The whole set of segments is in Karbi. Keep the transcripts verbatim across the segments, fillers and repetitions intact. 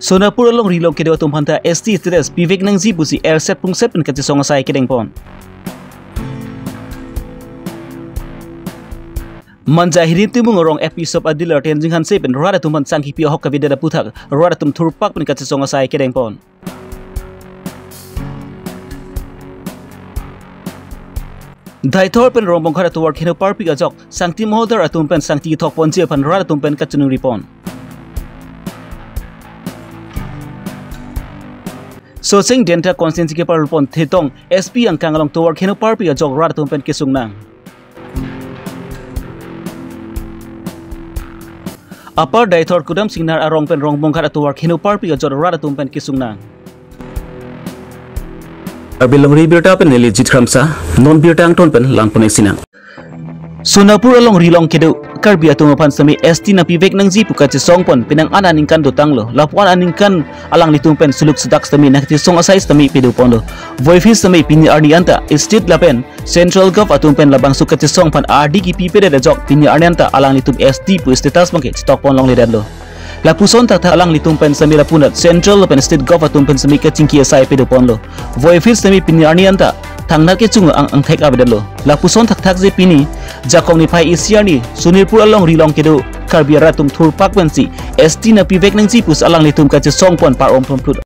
Sonapur alongri along kedo atum aphanta S T status pivek nangji pusi erset pungset pen kachesong asai kedengpon. Manja Hirim Timung arong F P shop a dealer Tenzing Hanse pen rat atum aphan sang kipi ahok kavedet aphuthak rat atum thurpak pen kachesong asai kedengpon. Deithor pen Rongbonghat atovar kheno parpik ajok sangti moholdar atum pen sangti kethok ponji aphan rat atum pen kachiningri pon. Soseng Denta constituency keparlo pon Thetong S P angkang along tovar kheno parpik ajok rat atum pen kesung nang. Upper Deithor Kudam Singnar arong pen Rongbonghat atovar kheno parpik ajok rat atum pen kesung nang. Karbi Longri Abirta pen neli Jit Kramsa, non birta angton pen langpon isi nang. Sonapur alongri along kedo Karbi atum aphan semi S T nangpivek nangji pu kachesong pon penang an aningkan dotanglo. Lapu-an aningkan alanglitum pen suluk sedak semi nangkachesong asai semi pedo ponlo. Voiphil semi pini arni anta state lapen central gov atum pen labangso kachesong aphan ardi kipipedet ajok pini arni anta alanglitum S T pu status abangke chetok pon longledetlo. Lapuson thakthak alanglitum pen semi lapunat central lapen state gov atum pen semi kachingki asai pedo ponlo. Voiphil semi pini arni anta thangnat kechung ang angthek avedetlo. Lapuson thakthak je pini Jakong niphai isi arni Sonapur alongri along kedo Karbi arat atum thurpak pensi S T nangpivek nangji pusi alanglitum kachesong pon par-om pon phlut.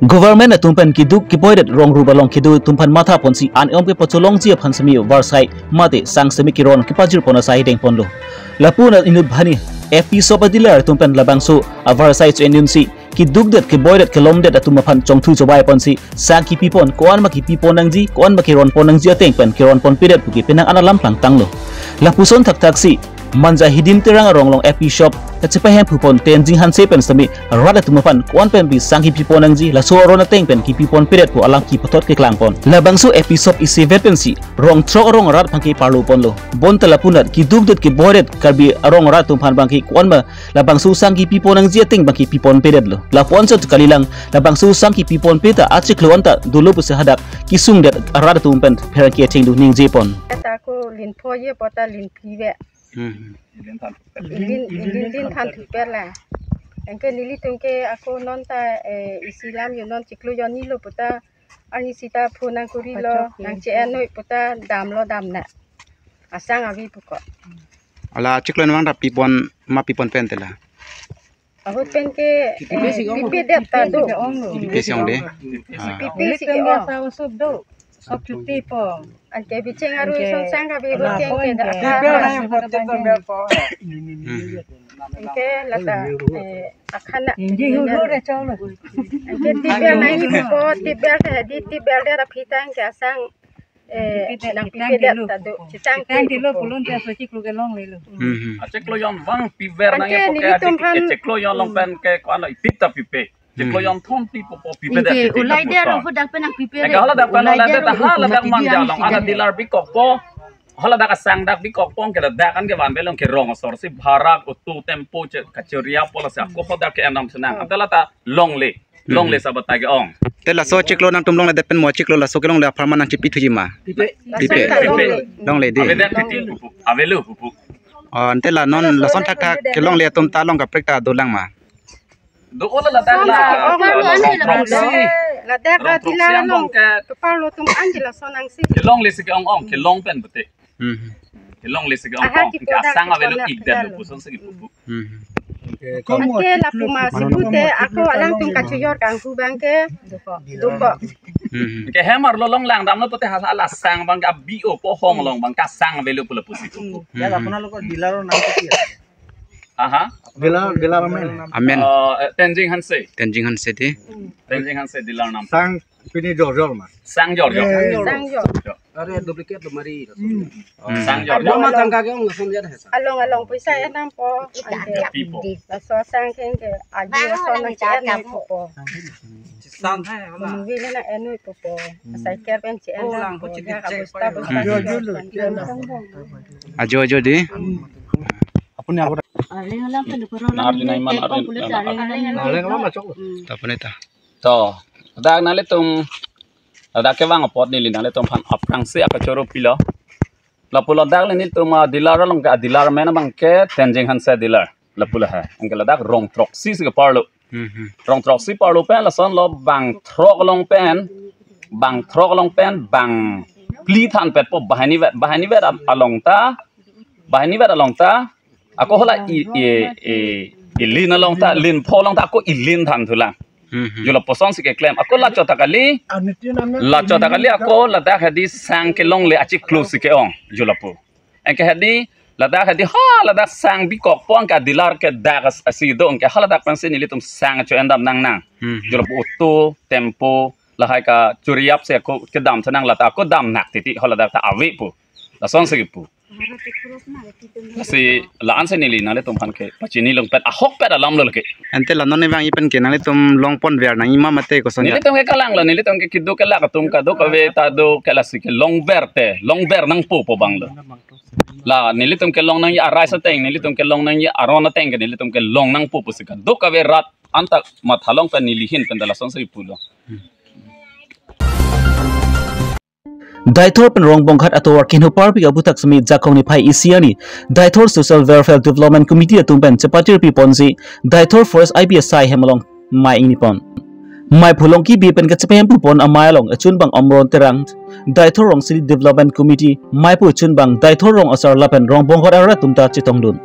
Government atum pen keduk keboidet rong rup along kedo atum aphan matha ponsi an-om kepacholongji aphan semi varsai mate sang semi keron kepajir pon asai dengponlo. Lapu-an inut bhani F P shop a dealer atum pen labangso avarsai cho-en dunsi kedukdet keboidet kelomdet atum aphan chongthu chobei ponsi sang kipi pon, ko-an ma kipi pon nangji, ko-an ma keron pon nangji ateng pen keron ponpedet puke penang an alam plangtanglo. Lapuson thakthaksi Manja Hidim Terang arong along F P shop kachepahem phu pon Tenzing Hanse pen semi rat atum aphan ko-an pen pi sang kipi pon nangji, laso aron ateng pen kipi ponpedet pu alam kipathot keklang pon. Labangso F P shop isivet pensi rong throk arong arat aphan keparlo ponlo. Bonta lapu-an kedukdet keboidet Karbi arong arat atum aphan abangke ko-an ma labangso sang kipi pon nangji ateng abangke pi ponpedetlo. Lapu-an chot kalilang labangso sang kipi ponpe ta achiklo anta dolo pusi hadak kesungdet arat atum pen pherangke chengdu ningje pon. Ta ako lin pho ye pota lin phi ve. Hmm. Ilin, ilin din than thuper la. Anke nelitum ke ako non ta, eh, isi lam yo non chiklo yo ni lo puta, arni sita phu nangkurilo, nang che-en noi puta damlo damna. Asang avi puko. Ala chiklo nang ta pi pon, ma pi pon pen te la. Ahut pen ke, eh, pipedet ta do. Pipe si ong de. Ah. Pipe si ke ong. Sop chuti po. Anke bicheng aru ison sang ka bibo keng ke da. Tiber na yang bote to mer po. Hmm. Anke lata, eh, akhana. Inji hulu re cholo. Anke tiber na ini po, tiber ke di tiber de ra phitang ke asang. Eh, nang pipedet ta do, chetang kelo pulote aso chiklo kelonglelo. Hmm. Achiklo jon vang piver nang. Anke epo ke nelitum aphan chiklo jon along pen ke ko-an lo ipit ta pipe. Chiklo jon thom pipo, pipedet. Anke ulai dia rong hadak pen nang pipe. Anke haladak pen ulai dia ta haladak manja along, ada dealer bikokpo. Haladak asang dak bikokpo, ke dak an ke vanve along ke rong asor si bhara auto tempo che kachoriapo lasi ako hadak ke enam senang. Ante la ta longle. Longle sa batai ke-ong. Te laso chiklo nangtum longledet pen mo chiklo laso kelongle apharman nang chipithuji ma? Pipe. Pipe. Longle dei. Avedet titi pupu. Avelo pupu. Oh, ante la non lason thakthak kelongle atum ta along kaprek ta dolang ma? Do-o la ladak la. Ladak la rong throksi. Ladak la rong throksi dealer along ke. Kepar lo tum anji lason nangsi. Kelongle si ke-ong-ong, kelong pen bete. Hmm. Kelongle si ke-ong-ong. Aha, ke asang avelo ikdet lo puson si ke pupu. Hmm. Anke lapu ma si pute ako alangtum kachojor kanghu abang ke dokok. Hmm. Ke hem arlo longlang damlo pute ha la asang abang ke abi-o pohong along abang ke asang avelo pu lapu si pupu. Hmm. Ya, apnalok dealer nang ke ya? Aha. Dealer, dealer amen. Amen. Eh, Tenzing Hanse. Tenzing Hanse dei. Tenzing Hanse dealer nam. Sang pini jorjor ma. Sang jorjor. Eh. Sang jor. Are duplicate lo mari. Hmm. Sang jorjor. Along ma tangka ke-ong langsung ya dah sa. Along along poisa enampo. Pipo. Laso sang keng ke aji laso nang ke enampo. Sang hai, mama. Mungkin na enu ipo po. Asai ker pen che en. Oh, lang po, ya, che, kabusta, che, busta, jo, jo, jo. Ajo, ajo dei. Apun ya, apun. Nar di naiman, nar di naiman. Nar di naiman, chok. Tapane ta. To, dak nanglitum, dak kevang apot neli nanglitum aphan aphrangsi akachoro pilo. Lapu ladak le nelitum, ah, dealer along ke, ah, dealer amen abang ke Tenzing Hanse dealer. Lapu la ha. Anke ladak rong throksi si kepar lo. Hmm, hmm. Rong throksi parlo pen lason lo bang throk along pen, bang throk along pen, bang phli thanpetpo banghini vet, banghini vet al-, along ta, banghini vet along ta, ako hala i, i, i, ilin along ta, lin pho along ta, ako ilin thanthulang. Hmm, hmm. Jo lapuson si keklem. Ako la chot ta kali, la chot ta kali ako ladak hedi sang kelongle achiklo si ke-ong. Jo lapu. Anke hedi, ladak hedi, ha, ladak sang bikokpo anke dealer ke dak as-, asi do, anke haladak pensi nelitum sang cho-en dam nangnang. Hmm. Jo lapu auto, tempo, lahai kachoriap si ako kedam senang, la ta ako damnak titi, haladak ta ave pu. Lason si kipu. Lasi la-an si neli nanglitum aphan ke pachini longpet, ahokpet alam lo lake. Ante la non evang ipen ke nanglitum longponver nangji ma mate koson ya? Nelitum ke kalang lo, nelitum ke keduk kelak atum kadokave ta do ke lasi kelongver te, longver nangpo pu abang lo. La nelitum kelong nangji arai ateng, nelitum kelong nangji aron ateng ke nelitum kelong nangpo pusi kadokave rat anta matha long pen neli ahin pen ta lason si pulo. Deithor pen Rongbonghat atovar keheno parpik aphuthak semi Jakhong niphai isi arni Deithor Social Welfare Development Committee atum pen chepachir piponsi Deithor Forest I P S I hem along mei ingnipon. Meiphu Longki Bey pen kachepahemphu pon amei along echun abang Omron Terang, Deithor Rong City Development Committee meiphu echun abang Deithor Rong Asar lapen Rongbonghat arat atum ta chetongdun.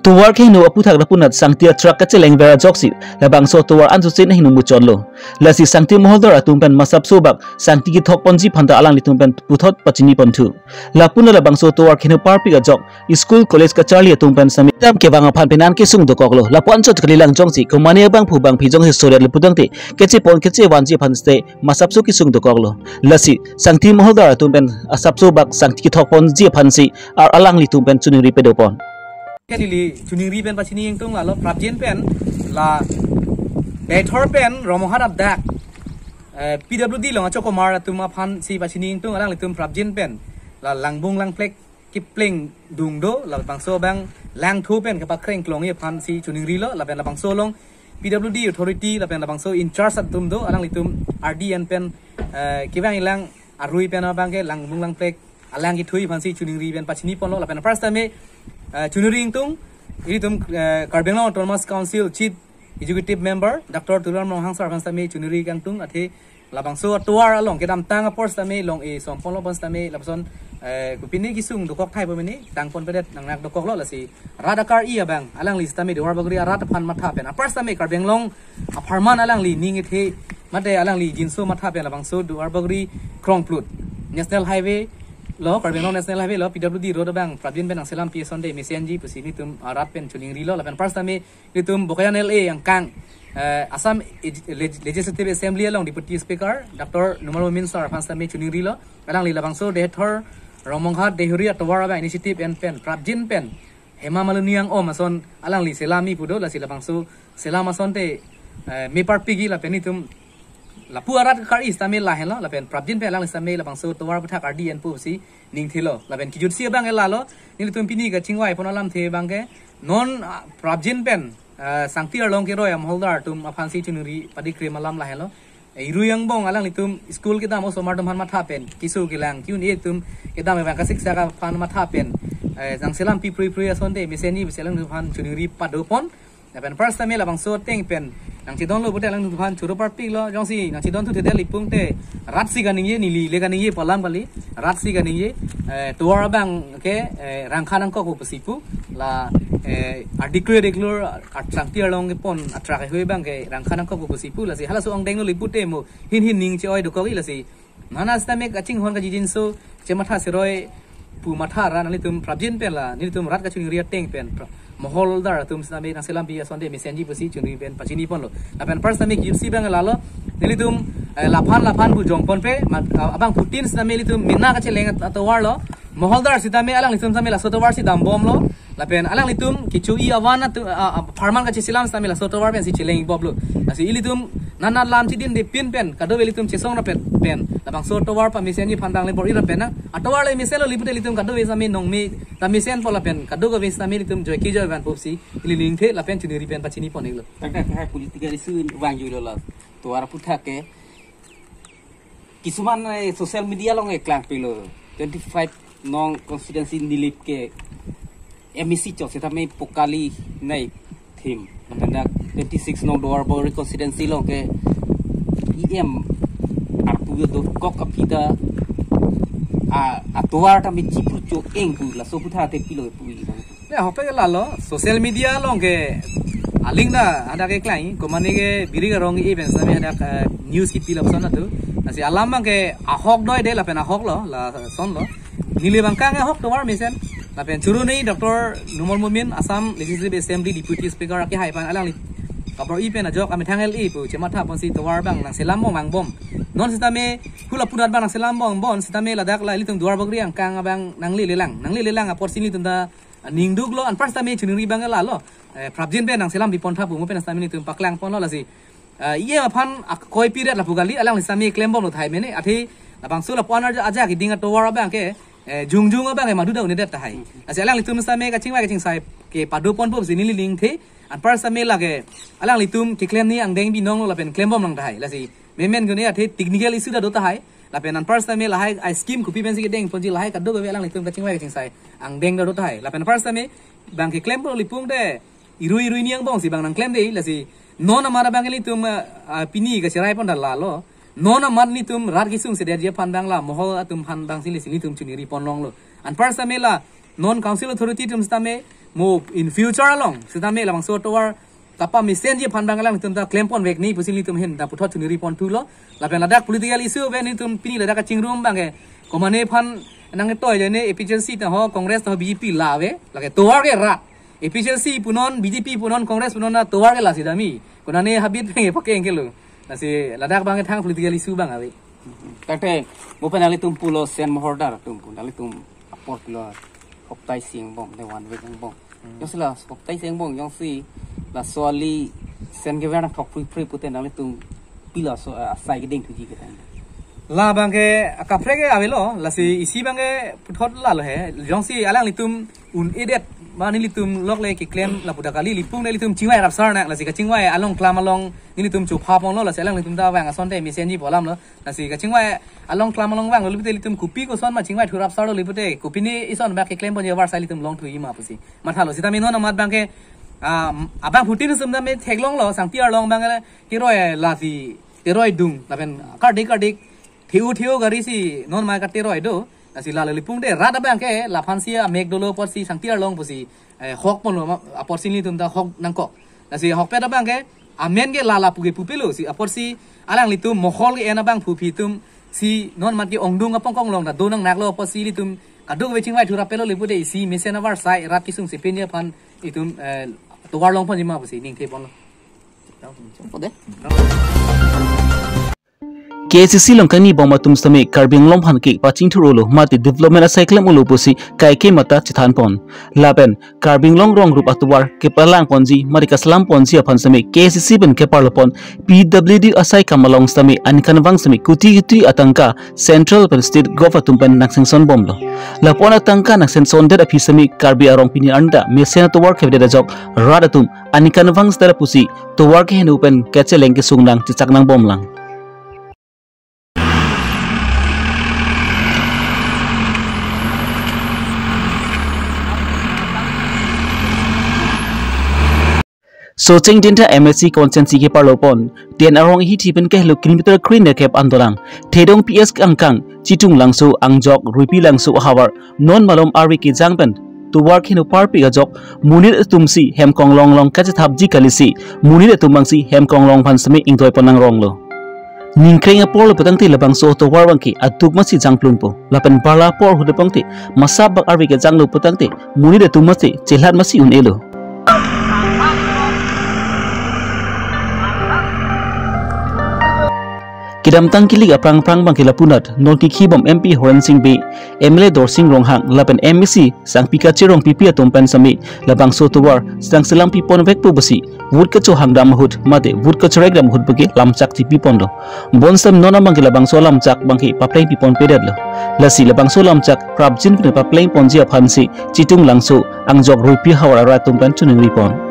Tovar keheno aphuthak lapunat sangti atruck kachelengver ajoksi labangso tovar ansusin ahingno muchotlo. Lasi sangti moholdar atum pen masapso bak sangti kethok ponji aphanta alanglitum pen puthot pachini ponthu. Lapunat labangso tovar keheno parpik ajok school college kacharli atum pen sami dam kevang aphan penan kesung dokoklo. Lapu anchot kalilang jongsi komane abangphu bangphi jongsi sodet laputangte kechepon kechevanji aphan site masapso kesung dokoklo. Lasi sangti moholdar atum pen asapso bak sangti kethok ponji aphansi ar alanglitum pen choningri pedopon. Ke neli choningri pen pachini ingtung lalo prapjin pen la Deithor pen Rongbonghat adak, eh, P W D along achokomar atum aphansi pachini ingtung alanglitum prapjin pen la langbung langplek kepleng dung do, labangso abang langthu pen kepakreng klongji aphansi choningrilo, lapen labangso along P W D authority lapen labangso in charge atum do, alanglitum R D N pen, eh, kevang ilang arui pen abang ke langbung langplek alang kethuji aphansi choningri pen pachini ponlo, lapen first time, eh, choningri ingtung ilitum, eh, Karbi Anglong Autonomous Council Chief Executive Member Doctor Tuliram Ronghang sir aphan sitame choningri kangtung, athe labangso atovar along kedamtang apor sitame long-e som ponlo pon sitame lapuson, eh, kopine kesung dokok thai pamene tang ponpedet nangnak dokoklo, lasi rat akar-i abang alangli sitame Duarbagori arat aphan matha pen apar sitame Karbi Anglong apharman alangli ning kethe mate alangli jinso matha pen labangso Duarbagori Krongplut National Highway Lo, Karbi Anglong National Highway lo, P W D road abang prapjin pen nangselampi asonte mesenji pusi nelitum arat pen choningrilo. Lapen first time nelitum Bokajan L A angkang, eh, Assam Leg-, Legislative Assembly along Deputy Speaker Doctor Numal Momin sir first time choningrilo. Alangli labangso Deithor Rongmonghat Deihori atovar abang initiative en pen prapjin pen Hema Malini Angom ason alangli selami pu do, lasi labangso selam asonte, eh, me parpikji lapen nelitum lapu arat kar-i sitame lahenlo, lapen prapjin pen alangli sitame labangso tovar aputhak ardi enpo pusi ningthelo. Lapen kijutsi abang ke lalo, nelitum pini kachingvai pon alamthe abang ke non, ah, prapjin pen, ah, Sangti arlong keroi amoholdar atum aphansi choningri padikrim alam lahenlo. Eh, irui angbong alanglitum school kedam osomar atum aphan matha pen, keso kelang, ke-un-e atum kedam abang kasik saka aphan matha pen, eh, nangselampi prui prui asonte mesenji pusi alanglitum aphan choningri padopon. Lapen first time labangso ateng pen nangchedonlo pute alangtum aphan choro parpiklo, jongsi nangchedon thu thedel ipung te rat si kaningje, neli le kaningje pu alam kali, rat si kaningje, eh, tovar abang ke, eh, rangkha nangkok pusi pu, la, eh, ardi kre de klur, Sangti arlong kepon atrak hui abang ke rangkha nangkok pusi pu, lasi halaso angdeng lo le pute mo hin hin ning che-oi dokok-i, lasi nana sitame kachinghon kajijinso chematha seroi pu matha ra nanglitum prapjin pen la nelitum rat kachoningri ateng pen pra-, moholdar atum sitame nangselampi asonte mesenji pusi choningri pen pachini ponlo. Lapen first time kijutsi abang lalo, nelitum, eh, laphan laphan pu jongponpe, mat-, ah, abangphutin sitame nelitum mena kacheleng at-, atovar lo, moholdar sitame alanglitum sitame laso tovar si dambomlo. Lapen alanglitum kecho-i avan atu, ah, ah, pharman kacheselam sitame laso tovar pensi cheleng boblo. Lasi ilitum nana lam chidin de pin pen kadokave ilitum chesong rapet pen labangso tovar pamesenji aphan dangle bor-i ra pen nang atovar le mesenlo le pute ilitum kadokave sitame nongme ta mesenpo lapen kadokave sitame ilitum joike joi vanpo pusi ili ningthe lapen choningri pen pachini pon-iklo. Tangte hai political issue vangjuilo la tovar aputhak ke kisuman, eh, social media along, eh, klangpilo. Twenty five nong constituency Nilip ke M A C chok sitame pokali nai thim. Lapen dak twenty six nong Duarbagori constituency along ke E M arpu dokok aphi ta a, atovar ta me chipru cho-eng pu laso aputhak te pilo pu i bang. Ya, ahokpet ke lalo, social media along ke aling ta hadak ke klang, komane ke biri karong e pen sitame hadak, eh, news kipilo ason atu. Lasi alam abang ke ahok doi de lapen ahok lo, lasonlo. Neli abang kang ahok tovar mesen. Lapen choro nei Doctor Numal Momin, Assam Legislative Assembly Deputy Speaker akehai aphan alangli kabor-i pen ajok amethang L A pu chematha ponsi tovar abang nangselambom angbong. Non sitame hula punat abang nangselambom angbong, sitame ladak la ilitum Duarbagori angkang abang nanglelelang. Nanglelelang apotsi ilitum ta ningduklo, an first time choningri abang ke lalo. Eh, prapjin pen nangselampi pon tha pu mo pen sitame nelitum paklang ponlo lasi. Eh, E M aphan akoi period lapu kali alangli sitame klembomlo tahai mene. Athe labangso lapu-an aja, aja keding atovar abang ke, eh, jongjong abang ke madu ta un-edet tahai. Lasi alanglitum sitame kachingvai kachingsai kepado ponpo pusi neli ningthe. An first time lake alanglitum keklem ni angdeng binonglo lapen klembom nang tahai. Lasi memen gune athe technical issue ta do tahai. Lapen an first time lahai a scheme kopi pensi kedeng ponji lahai kadokave alanglitum kachingvai kachingsai angdeng ta do tahai. Lapen first time abang ke klempo le pute irui irui ni angbong si abang nangklem de, lasi non amat abang ke ilitum, ah, ah, pini kacherai pon ta lalo. Non amat nelitum rat kesung sedetji aphan abang la mohol atum aphan abang si lesi nelitum choningri ponlonglo. An first time la non council authority atum sitame mo in future along sitame labangso tovar kapamesenji aphan abang alangtum ta klem ponvek ni pusi nelitum ahin ta puthot choningri pon thulo. Lapen ladak political issue ave nelitum pini ladak kachingrum abang ke komane aphan nangtoi jane A P H L C ta ho Congress ta ho B J P la ave, lake tovar ke rat. A P H L C punon, B J P punon, Congress punon na tovar ke lasi dami. Konane habit pen pakeng kelo. Lasi ladak abang ke thang political issue abang ave. Tangte mo pen nanglitum pulo Sen Moholdar atum pu nanglitum apor pulo hoptai isi angbong, ne one week angbong. Hmm. Jongsi la hoptai isi angbong, jongsi laso ali Sen kever nangthok prui prui pute nanglitum pilo so, eh, asai keding thuji ketang. La abang ke akaprek ke avelo, lasi isi abang ke puthot lalo he, jongsi alanglitum un-edet, ba nelitum lok le keklem lapu ta kali, le pute nelitum chingvai rapsar nang, lasi kachingvai along klam along nelitum chopha ponlo, lasi alanglitum ta vang asonte mesenji pu alam lo. Lasi kachingvai along klam along vanglo le pute ilitum kopi koson ma chingvai thu rapsarlo le pute kopine ison abang keklem ponji avarsai ilitum long thu-i ma pusi mathalo. Sitame non amat abang ke, ah, abangphutin sum tame theklonglo, Sangti arlong abang ke keroi lasi teroi dung, lapen kardik kardik theu theu gari si non mai kateroi do. Lasi lalo le pute rat abang ke laphan si amek dolo apotsi Sangti arlong pusi, eh, hok ponlo ma-, apotsi nelitum ta hok nangkok. Lasi ahokpet abang ke amen ke lala pu ke pupilo si apotsi alanglitum mohol ke en abangphu aphi atum Si non mat ke ongdung apong konglong ta do nangnaklo apotsi ilitum kadokave chingvai thurap pelo le pulote isi mesen avarsai rat kesung si pini aphan itum, eh, tovar longponji ma pusi ningthe ponlo. K A C C along kangnibom atum sitame Karbi Anglong aphan ke pachingthur-olo mate development asai klem-olo pusi kaike mata chethanpon. Lapen Karbi Anglong rong rup atovar kepalangponji mate kaselamponji aphan sitame K A C C pen keparlopon P W D asai kam along sitame aningkanvang sitame kuti kuti atangka central pen state govt atum pen nangsanctionbomlo. Lapu-an atangka nangsanctiondet aphi sitame Karbi arong pini arni ta mesen atovar kevedet ajok rat atum aningkanvang seta pusi tovar keheno pen kacheleng kesung nang chechak nangbomlang. Socheng Denta M A C constituency keparlopon, Ten arong hithi pen kehelo kilometer kre-nerkep an dolang. Thedung P S Kangkang, Chitung Langso, Angjok Ruipi Langso ahavar non malom arve kejang pen tovar keheno parpik ajok monit atum si hem konglong long kachethapji kalisi monit atum abangsi hem konglong aphan sitame ingdoipon nangronglo. Ningkreng apor lo putangte labangso tovar abangke aduk masi jangplunpo. Lapen barla apor ahut abangte masap bak arve kejanglo putangte monit atum masi chelhat masi un-elo. Kedamtang kilik aphrang-phrang abangke lapunat non kekhibom M P Horen Sing Bey, M L A Dorsing Ronghang lapen M A C Sangpi Kache Rongpipi atum pen sitame labangso tovar sitang selam piponvekpo pusi vote kachohangdam ahut mate vote kachorekdam ahut puke lamchak chipiponlo. Bonsam non abangke labangso lamchak abangke papleng piponpedetlo. Lasi labangso lamchak prapjin pen paplengponji aphansi Chitung Langso, Angjok Ruipi ahavar arat atum pen chiningripon.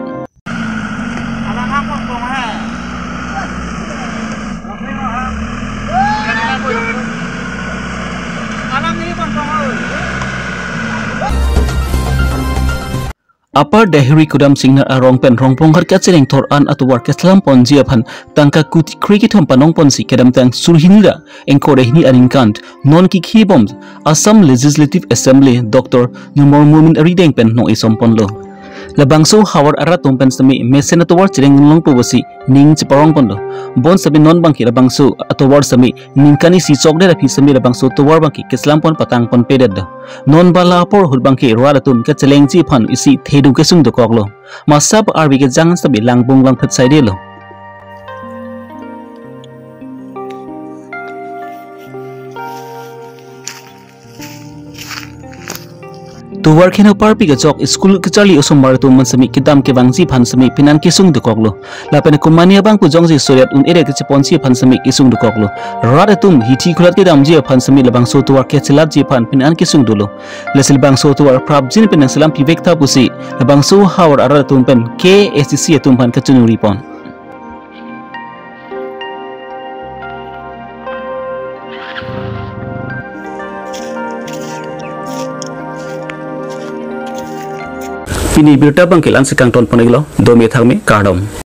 Upper Dehri Kudam Singnar arong pen Rongponghat kacheleng thor an atovar keselamponji aphan tangka kuti kre-kethom panongponsi kedamtang sur hini ra ingkoi ra hini aningkan non kekhibom Assam Legislative Assembly Doctor Numal Momin arideng pen nong-isomponlo. Labangso ahavar arat atum pen sitame mesen atovar cheleng longpo pusi ning cheparongponlo. Bonsitame non abangke labangso atovar sitame ningkan isi chokdet aphi sitame labangso tovar abangke keselampon patangponpedetlo. Non barla apor ahut abangke rat atum kachelengji aphan isi thedung kesung dokoklo. Masap arve kejang sitame langbung langphet saidelo. Tovar keheno parpik ajok school kacharli osomar atum pen sitame kedam kevangji aphan sitame penan kesung dokoklo. Lapen komane abang pu jongsi soriat un-eret kecheponji aphan sitame kesung dokoklo. Rat atum hithi khulat kedamji aphan sitame labangso tovar kechelatji aphan penan kesung dolo. Lasi labangso tovar prapjin pen nangselam pivek tha pusi labangso ahavar arat atum pen K A C C atum aphan kachiningripon. Pini abirta abangke la-ansi kangtonpon-iklo, dome thakme, kardom.